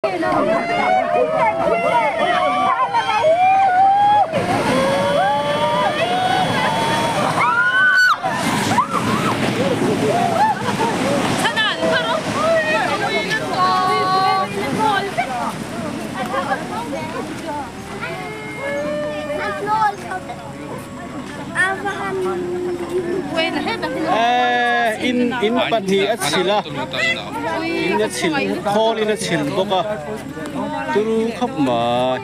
In in pahnih a chhilh a in a chhilh khawl in a chhilh bawk a turu khawp mai.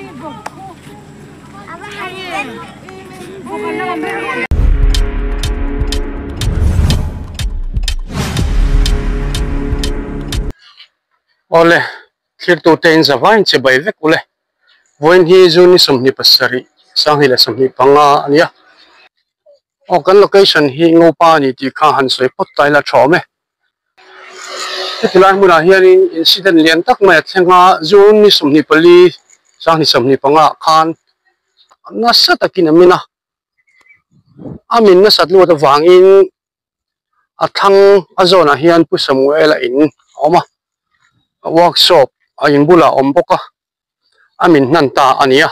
Awle thirtute in za vain che bai vek ule vawiin hi June 27 2025 a nia. Aw kan location hi Ngopa a ni tih kha han sawi phawt ta ila tha awm e. Heti lai hmunah hianin incident lian tak mai a thleng a, June ni 24 2025 ah khan nasa takin a min a, a min nasat luat avangin a thlang a zawnah hian Pu Samuel-a in a awm a, workshop a in bulah a awm bawk a. a min hnan ta a ni a.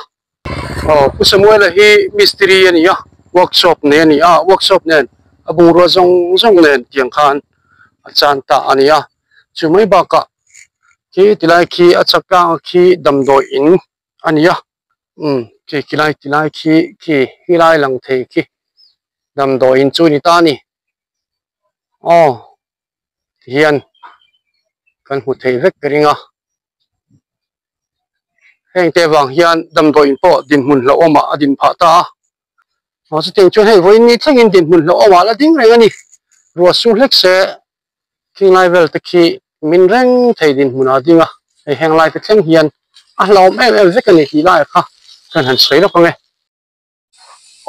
Aw Pu Samuela hi mistiri a ni a, workshop nei a ni a, workshop nen a bungrua zawng zawng nen tiang khan a chan ta a ni a. Chu mai bakah khi tilai khi a chak tlang khi damdawi in a ni a, umm khi khilai tilai khi khi helai lang thei khi damdawi in chu a ni ta a ni. Aw tihian kan hmu thei vek ka ring a. Heng te vang hian damdawiin pawh dinhmun hlauhawmah a din phah ta a. Aw chutiang chuan hei vawiin ni thlengin dinhmun hlauhawmah la ding reng a ni. Ruah su hlek se khinglai vel te khi min reng thei dinhmunah a ding a. Hei heng lai te thleng hian a hlauhawm em em vek a ni tih laiah kha chuan han sawi lawk ang e.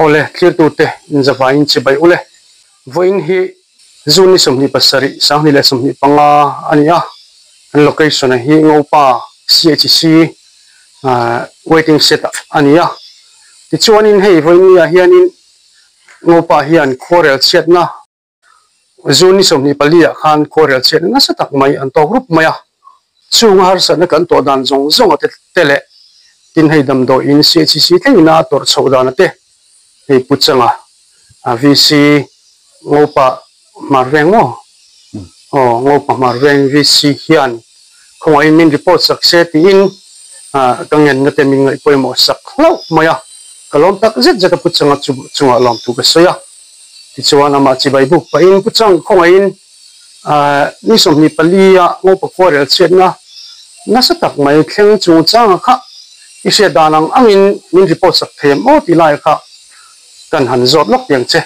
Awle, thlirtute inzavaiin chibai ule. Vawiin hi June ni 27, 2025 a ni a, kan location a hi Ngopa CHC waiting shed ah a ni a. Tichuanin hei vawiin ni ah hianin Ngopa hian khuarel chhiatna June ni 24 ah khan khuarel chhiatna nasa tak mai an tawk rup mai a, chunga harsatna kan tawh dan zawng zawng a te leh tin hei damdawiin CHC thlengin a tawrh chhoh dan a te hei Pu Changa VC Ngopa Hmarveng maw aw Ngopa Hmarveng VC hian khawngaihin min report sak se tiin ka ngenna te min ngaih pawimawh sak hlauh mai a, ka lawm tak zet zet a Pu Changa chungah lawmthu ka sawi a. Tichuan amah chibai buk pahin Pu Chang khawngaihin ni 24 ah Ngopa khuarel chhiatna nasa tak mai thleng chungchanga kha i hriat dan ang angin min report sak thei em aw tih laia kha kan han zawt lawk tiang che.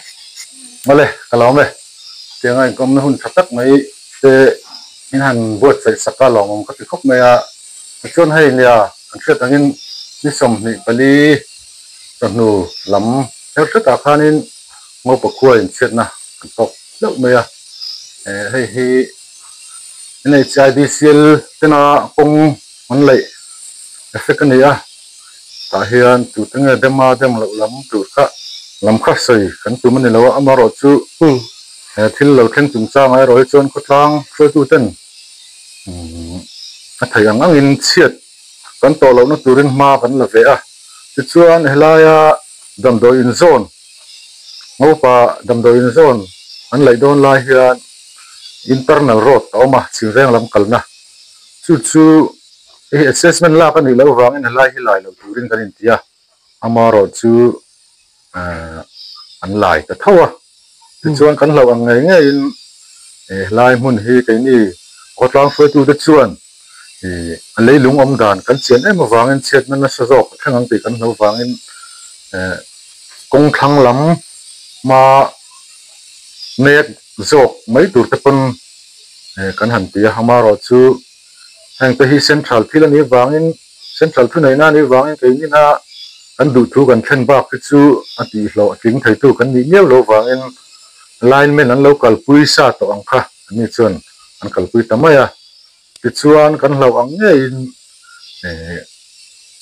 Mawle, ka lawm e. Tianga inkawmna hun tha tak mai te min han buatsaih sak a lawmawm ka ti khawp mai a. Tichuan hei nia kan hriat angin ni 24 chawhnu lam Her hretah khanin Ngopa khua inchhiatna kan tawk hleuh mai a, hei hi NHIDCL tena kawng an laih effect a ni a, tah hian tute nge dem a dem loh lam tur kha lam kha sawi kan tum a ni lo a, amaherawhchu he thil lo thleng chungchangah erawh hi chuan khawtlang hruaituten a theih ang angin chhiat kan tawh lohna turin hma kan la ve a, tichuan helaia damdawi inzawn, Ngopa damdawi inzawn an laih dawn lai hian internal road a awm a, Chingreng lam kalna. Chu chu hei assessment lak a nih loh avangin helai hi lai lo turin kan inti a, amaherawh chu an lai ta tho a. Tichuan kan hlauh ang ngei ngeiin helai hmun hi keini khawtlang hruaitute chuan a leilung awm dan kan chian em avangin chhiatna nasa zawk a thleng ang tih kan hlo vangin kawng thlang lam hma mek zawk mai tur te pawn kan han ti a, amaherawhchu heng te hi central thil a nih avangin Central thuneihna a nih vangin keinina kan duhthu kan thlen bak hi chu a tihhlawh tling theitu kan nih miau lo vangin lineman an lo kalpui sa tawh ang kha anni chuan an kalpui ta mai a. Tichuan kan hlauh ang ngeiin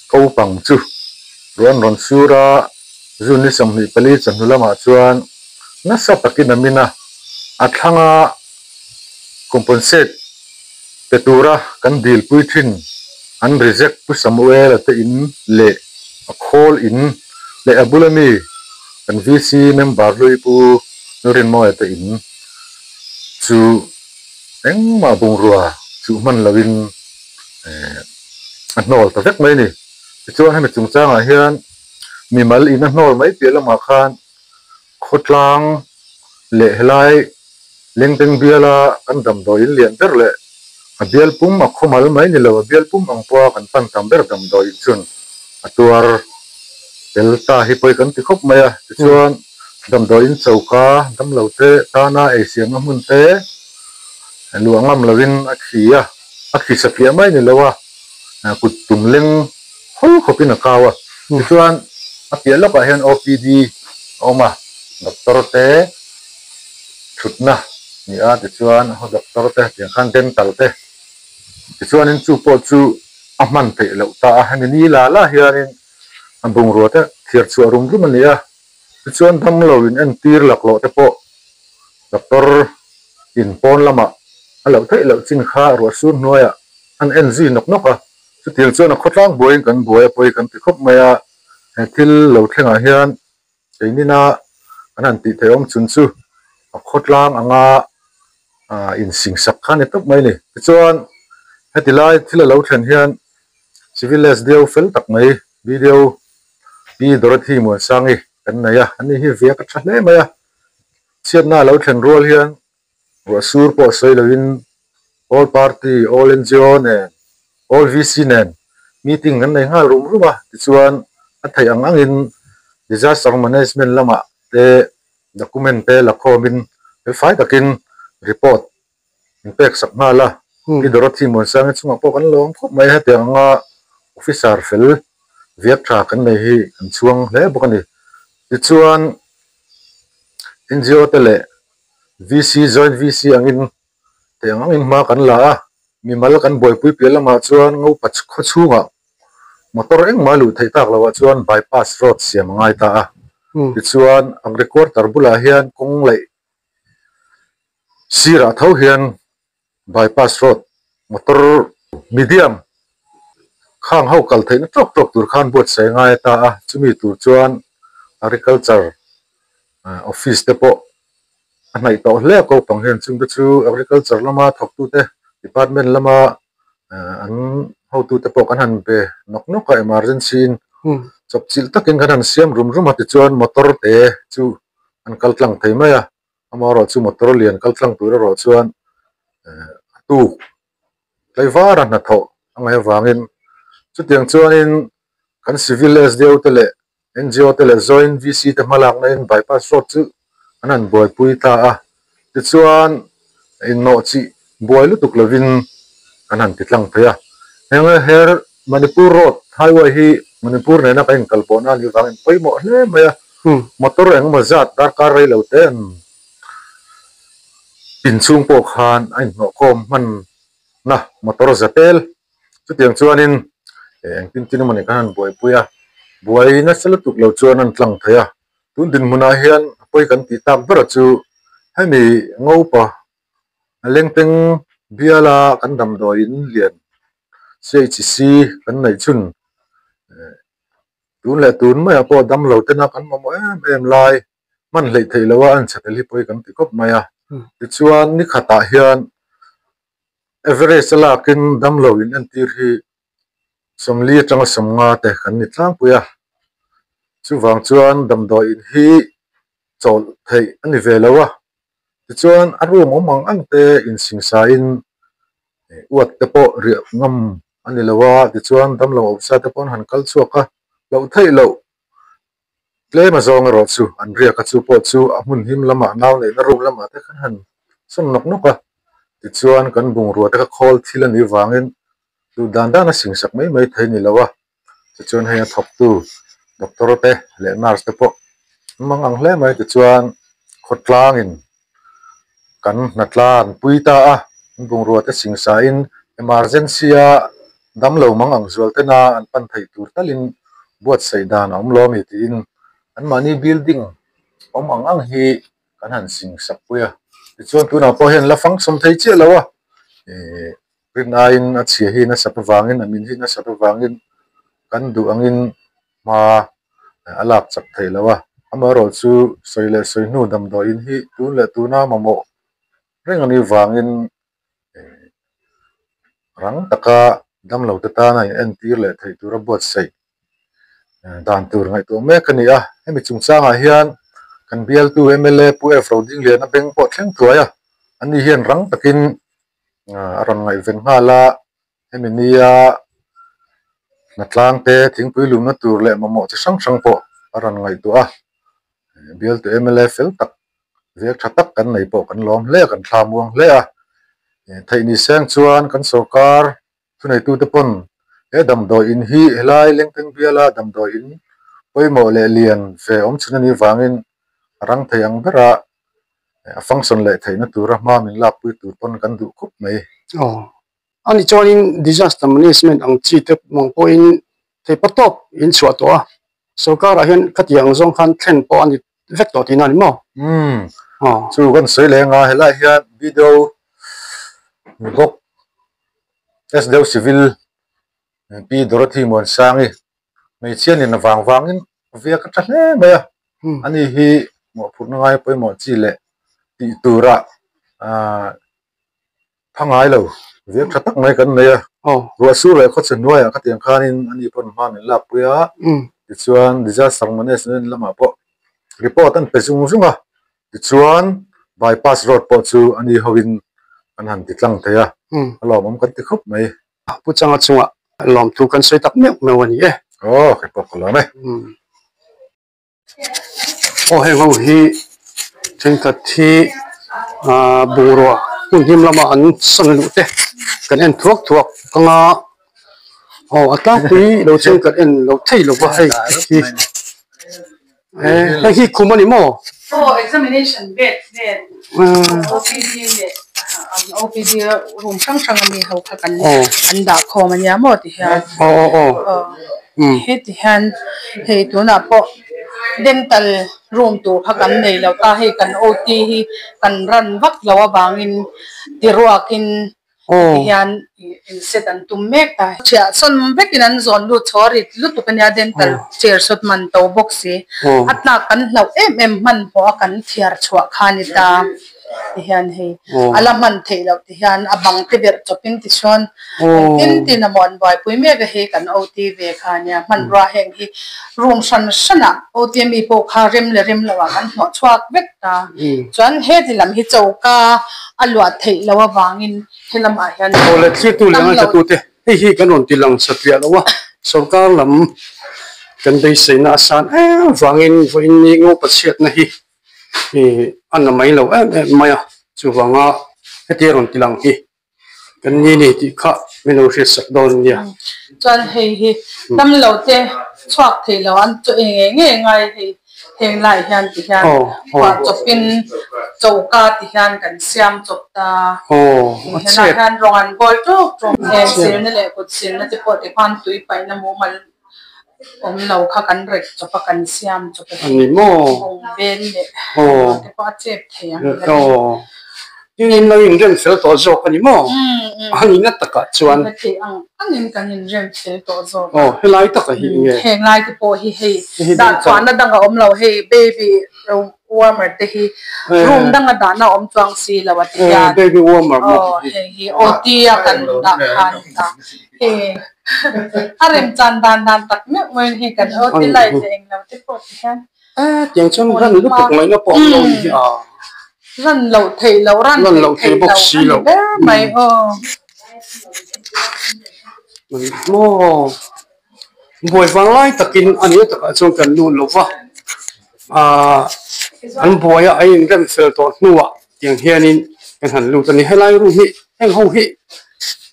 kopang chu ruah an rawn sur a, June ni 24 chawhnu lamah chuan nasa takin a min a, a thlanga compensate pe tura kan dilpui thin. An reject Pu Samuel-a te in leh a khawl in leh a bula mi kan VC member hlui Pu Lalrinmawia te in chu engmah bungrua chuh hman loin a hnawl ta vek mai a ni. Tichuan hemi chungchangah hian mimal in a hnawl mai piah lamah khan khawtlang leh helai Lengteng biala kan damdawi in lian ber leh a bial pum a khawmal mai ni lo, a bial pum ang pawha kan pan tam ber damdawi in chuan a tuar tel ta hi pawi kan ti khawp mai a. Tichuan, damdawi in choka damlo te tana ei siamna hmun te luah ngam loin a khi a, a khi satliah mai ni lo a, kut tum leng hawl khawpin a kau a. Tichuan, a piah lawkah hian OPD a awm a, doctor te. Thutna ni a tichuan ho doctor te tiang khan dental te tichuanin chu pawh chu a hman theih loh ta a hemi ni la la hianin a bungrua te thiar chhuah rum rum a ni a tichuan damlo in entir laklawh te pawh doctor in pawn lamah a loh theih loh chin kha ruah sur hnuaiah an en zui nawk nawk a chutiang chuan a khawtlang buaiin kan buai a pawi kan ti khawp mai a he thil lo thlengah hian. Keinina kan han tih theih awm chhun chu a khawtlang anga insingsak kha a ni tawp mai a ni. Tichuan heti lai thil a lo thlen hian Civil SDO fel tak mai BDO Pi Dorothy Muansangi kan nei a, ani hi viak a tha hle mai a. Chhiatna a lo thlen rual hian ruah sur pawh sawi loin All Party, All NGO nen, All VC nen meeting kan nei nghal rum rum a, tichuan a theih ang angin Disaster Management lamah te document te la khawmin felfai takin report min pek sak nghal a, Pi Dorothy Muansanga chungah pawh kan lawm khawp mai a, hetiang anga officer fel viak tha kan nei hi kan chhuang hle bawk a ni. Tichuan NGO te leh VC, Joint VC angin theih ang angin hma kan la a, mimal kan buaipui piah lamah chuan Ngopa khaw chhungah motor engmah luh theih tak loah chuan bypass road siam a ngai ta a. Tichuan Agri Quarter bulah hian kawng laih sirah tho hian bypass road motor medium khang ho kal theihna tawk tawk tur khan buatsaih a ngai ta a, chumi tur chuan Agriculture office te pawh a hnaih tawh hle a ko pang hian chungte chu agriculture lama thawktute department lama an hotute pawh kan han be nawk nawk a emergency in chawpchilh takin kan han siam rum rum a tichuan motor te chu an kal tlang thei mai a amaherawhchu motor lian kal tlang tur erawh chuan a tuk tlaivara hnathawh a ngaih avangin chutiang chuanin kan civil SDO te leh NGO te leh Joint VC te hmalakna in bypass road chu an han buaipui ta a, tichuan innawh chih buai lutuk lovin an han ti tlang thei a. Heng her Manipur road highway hi Manipur nena kan inkalpawhna a nih vangin pawimawh hle mai a, motor engemaw zat darkar rei lo te an inchhung pawh khan a inhnawhkhawm hmanna motor za tel. Chutiang chuanin engtin tin emaw ni khan an buaipui a, buai nasa lutuk lo chuan an tlang thei a. Tun dinhmunah hian a pawi kan tih tak ber chu hemi Ngopa Lengteng biala kan damdawiin lian CHC kan neih chhun tun leh tun maiah pawh damlo tena kan mamawh em em lai hman hleih theih loha an chhe tel hi pawi kan ti khawp mai a. Tichuan ni khatah hian Average a lakin damlo in entir hi 40 atanga 50 te kan ni tlangpui a, chuvang chuan damdawi in hi chawlh theih a ni ve lo a, tichuan a room awm ang ang te insingsa in uat te pawh riah ngam a ni lo a, tichuan damlo awmsa te pawh an han kal chhuak a, loh theih loh Tlem a zawng erawh chu an riak a, chu pawh chu a hmun him lamah nau neihna room lamah te khan han sawn nawk nawk a, tichuan kan bungrua te kha khawl thil a nih vangin duh dan dan a singsak mai mai thei ni lo a, tichuan hei a thawktu doctor te leh nurse te pawh an mang ang hle mai tichuan khawtlangin kan hnatlan pui ta a, an bungrua te singsain emergency a damlo mang ang zual tena an pan theih tur talin buatsaih dan a awm lo ami tiin anmahni building awm ang ang hi kan han singsak pui a, tichuan tunah pawh hian la function thei chiah lo a ihh. Rin aiin a chhia hi nasat avangin a min hi nasat avangin kan duh angin hma a lak chak theih loh a. Amaherawh chu sawi leh sawi hnu damdawiin hi tun leh tuna mamawh reng a nih vangin rang taka damlo te tana in entir leh theih tura buatsaih dan tur ngaihtuah mek a ni a. Hemi chungchangah hian kan bialtu mla Pu F Rodingliana beng pawh thleng thuai a, ani hian rang takin a rawn ngaihven nghal a, hemi nia hnatlang te thingpui lumna tur leh mamawh chi hrang hrang pawh a rawn ngaihtuah a, bialtu mla fel tak vek tha tak kan nei pawh kan lawm hle a, kan thla muang hle a, theih ni seng chuan kan sorkar thuneitute pawn he damdawi in hi helai Lengteng biala damdawi in pawimawh leh lian ve awm chhun a nih vangin a rang thei ang bera a function leh theihna tura hma min lakpui tur pawn kan duh khawp mai. Aw, ani chuanin disaster management ang chi te mang pawhin theipa tawp in chhuah tawh a, sorkarah hian khatiang zawng khan thlen pawh a ni vek tawh tihna a ni maw? Umm, chu kan sawi leh anga helaiah hian video ni bawk SDO Civil Pi Dorothy Muansangi hmeichhia nen avang vangin viak a tha hle mai a, ani hi mawhphurhna ngai pawimawh chi leh tih tura ahh tha ngai lo viak tha tak mai kan nei a, ruah sur leh khawchhe hnuaiah khatiang khanin ani pawn hma min lakpui a, tichuan disaster management lamah pawh report an pe zung zung a, tichuan bypass road pawh chu ani hoin an han ti tlang thei a, a lawmawm kan ti khawp mai. Pu Changa chungah lawmthu kan sawi tak meuh meuh a ni e. Aw, kei pawh ka lawm e. Aw heng ho hi thenkhat hi ah bungrua hmun hlim lama an san luh te kan en thuak thuak anga aw a tlangpui lo chuan kan en lo thei lo va hei hi hei hi khum a ni maw? Aw examination bed vel OPD leh OPD room hrang hrang ami ho kha kan an dah khawm ania maw ti hian aw aw aw. Heti hian hei tunah pawh dental room tur kha kan nei lo ta, hei kan OT hi kan run vak lo avangin tiruakin heti hian inset an tum mek ta. Thiah sawn vekin an zawn lut chho a rit lutuk ania dental chair sawt man to bawk si, a tlak kan hlauh em em hmanhmawh a kan thiar chhuah kha a ni ta. Ti hian hei a la hman theih loh ti hian a bang te berh chawpin tichuan engtin tin a maw an buaipui mek a hei kan OT ve kha ania hmanrua heng hi room hran hranah OT ami pawh kha rem leh rem loh ah kan hnawh chhuak vek ta chuan heti lam hi choka a luah theih loh avangin helamah hian Aw le thlir tu leh ngaithla tu te hei hi kan rawn ti lang satliah lo a sorkar lam kan beiseina a san em vangin vawiin ni ngopa chhiatna hi Ih a na mai lo em em mai a, chuvanga hetia rawn ti lang hi kan ni ni tih kha min lo hriat sak dawn nia. Chuan hei hi dam lo te chhuak thei lo an chaw eng eng nge ngai hei heng lai hian ti hian khuah chawpin choka ti hian kan siam chawp ta helai hian rawng an bawl ṭawk ṭawk heng sirna leh kut sirna te pawh ti khan tui paihna mumal awm lo kha kan rek chawp a kan siam chawp a ni maw bawng vel leh te pawh a chep thei ang tin in lo inrem fel tawh zawk a ni maw a nihna takah chuan thei ang angin kan inrem fel tawh zawk aw helai takah hi enge heng lai te pawh hi hei dah chhuahna dang a awm lo hei baby warmer te hi room danga dahna awm chuang si lo a ti hian baby warmer aw hei hi OT a kan dah khan ta Hei a rem chan dan dan tak meuh mai hei kan OT light leh eng lo te pawh ti hian tiang chuan ran lutuk ngaihna pawh awm lo ni hi a ran loh theih loh ran loh theih bawk si loh ber mai aw maw buai vang lai takin a nia takah chuan kan lut lo va ah an buai a a inrem fel tawh hnuah Tiang hianin kan han lut a ni. Helai room hi heng ho hi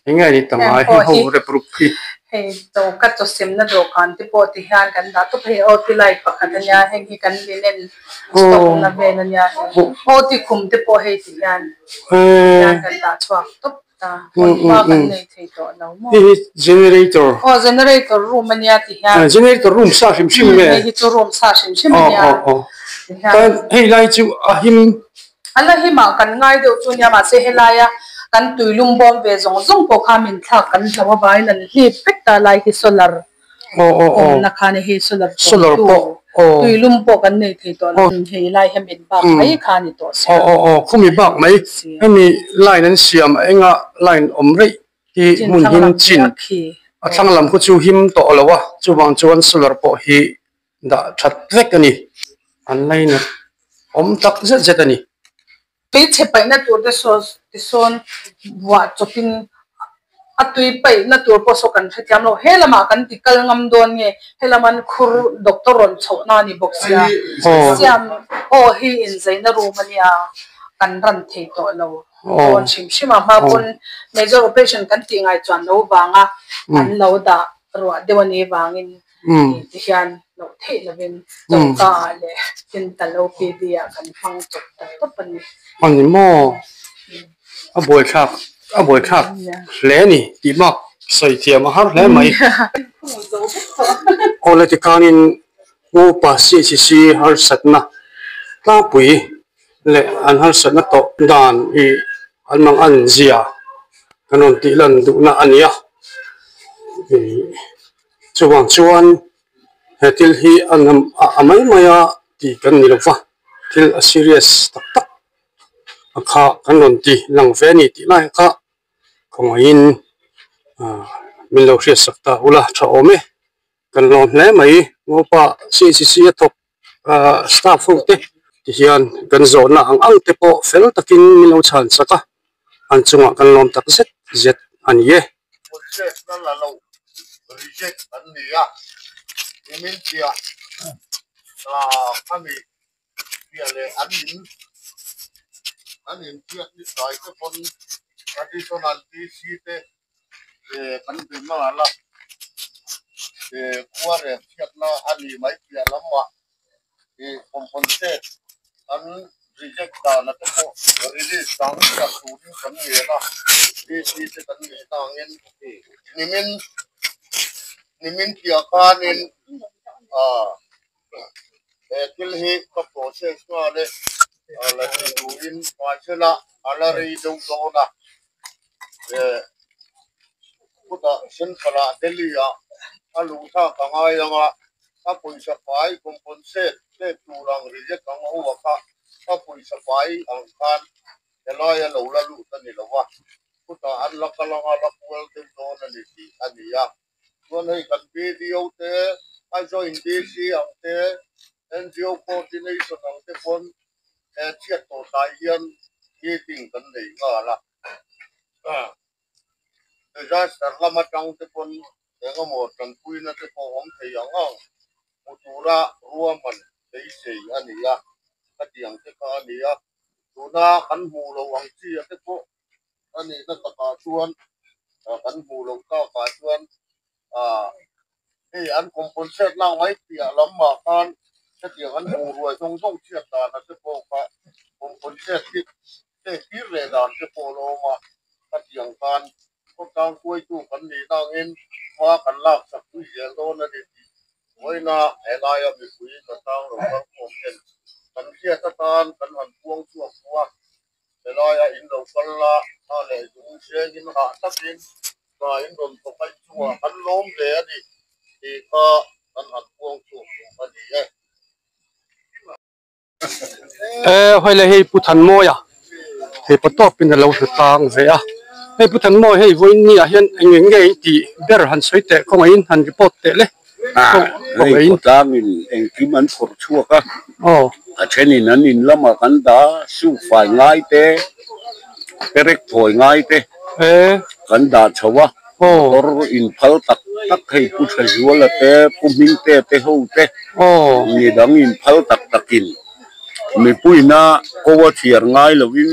eng nge ni ta ngai heng ho rep rup hi. Hei choka chaw semna dawhkan te pawh ti hian kan dah tawp hei OT light pakhat a nia heng hi kan linen stock na vel a nia hei OT khum te pawh hei ti hian hian kan dah chhuak tawp ta hawn hma kan nei thei tawh lo maw. Hei hi generator. Aw generator room a nia ti hian. Generator room sa hrim hrim nge. Hei hi chu room sa hrim hrim a nia. Hei lai chu a him A la himah kan ngai deuh chu nia mahse helaia Kan tuilum bawm ve zawng zawng pawh kha min thlak kan hlo avangin an hlip vek ta lai hi solar awmna kha ni hei solar chawmtu tuilum pawh kan nei thei tawh lo hei lai hi min bak mai kha ni tawh sia. Aw aw khumi bak mai hemi line an siam a enga line awm reih hi hmun him chin a thlang lam khu chu him tawh lo a chuvang chuan solar pawh hi dah that vek a ni an lainat awm tak zet zet a ni. Hmeichhe paihna tur te saw tisawn vuah chawpin a tui paihna tur pawh saw kan hrethiam lo. He lamah kan ti kal ngam dawn nge he laman khur doctor rawn chhohna a ni bawk sia. Siam aw hi inzaina room a nia kan ran thei tawh lo dawn hrim hrim a. Hma pawn major operation kan tih ngai chuan lo vanga an lo dah ruah deuh a nih vangin Ti hian loh theih lovin choka ah leh dental OPD ah kan hmang chawp ta tawp a ni. A ni maw? A buaithlak a buaithlak hle a ni tih bak sawi thiam a har hle mai. Awle tikhanin Ngopa CHC harsatna tlangpui leh an harsatna tawh dan hi an mang an zia kan rawn tih lan duhna a ni a. Chuvang chuan he thil hi a nam a mai mai a tih kan ni lo va, thil a serious tak tak a kha kan rawn ti lang ve a ni tih lai kha khawngaihin ah min lo hriat sak ta ula tha awm e, kan lawm hle mai Ngopa CCC a thawk ah staff ho te ti hian kan zawhna ang ang te pawh fel takin min lo chhan sak a an chungah kan lawm tak zet zet a ni e. Process na la lo reject an ni a, nimin piah khami piah leh an in an in piak ni tlai te pawn additional DC te kan be nghal a, khua rel chhiatna a ni mai piah lamah compensate an reject dan te pawh release dang sak turin kan ngen a, DC te kan ngen angin nimin nimin piah khanin ah he thil hi ka process nghal e la ti turin hmaisela a la rei deuh dawn a chutah central ah Delhi ah a luh thlak a ngai ang a a pawisa fai compensate pek tur ang reject ang ho a kha a pawisa fai ang khan helai a lo la lut a ni lo a chutah an la kal anga la kual deuh dawn a ni tih a ni a chuan hei kan BDO te Aizawl in DC ang te NGO coordination ang te pawn he chhiat tawh tlai hian meeting kan nei nghal a disaster lam atang te pawn engemaw tanpuina te pawh awm thei ang ang hmu tura ruahman beisei a ni a khatiang te kha a ni a tuna kan hmuh loh ang chi a te pawh a nihna takah chuan kan hmuh loh takah chuan ah hei an compensate lak mai piah lamah khan hetiang an hmuh ruai zawng zawng chhiat dan a te pawh kha compensate hi pek tir leh dan te pawh a la awm a khatiang khan khawtlang hruaitu kan nih nangin hma kan lak sak pui zel dawn a ni tih vawiina helaia mipui hnatlang lo kal khawm ten kan hriat atan kan han puang chhuak tawh a. Helaia in lo kal la, tha leh zung sengin hah takin hna in rawn thawk a, inchungah kan lawm hle a ni tih kha kan han puang chhuak duh a ni e. E hei le hei Pu Thanmawia hei pa tawpin a lo hre tlang ve a, hei Pu Thanmawi hei vawiin ni ah hian eng eng nge in tih ber han sawi teh kawngaihin han report teh le. Hei khawtlangin engkim an phawrh chhuak a, a thenin an in lamah kan dah a, suk fai ngai te, perek thawi ngai te kan dah chho a, motor inphal tak tak hei Pu Thazuala te, Pu Hmingte te ho te, midang inphal tak takin mipuina ko a chhiar ngai lovin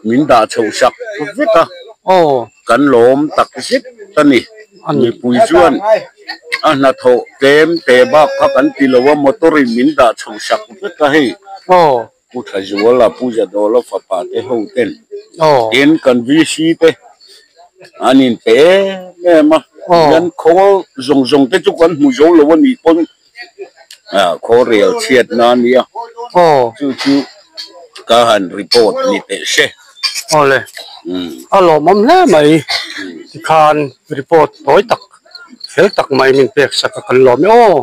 min dah chhoh sak vek a, kan lawm tak zet a ni. Mipui chuan a hnathawh tlem te bak kha kan ti lo a, motor in min dah chhoh sak vek a hei. Pu Thazuala, Pu Zadawla fapa te ho ten tin kan VC te an in pe em em a, hian khawl zawng zawng te chu kan hmu zo lo a nih pawn Khaw rel chhiatna a nia, chu chu ka han report ni teh se. Awle. A lawmawm hle mai. Tikhan report tawi tak fel tak mai min pek sak a kan lawm e aw.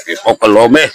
Keipawh ka lawm e.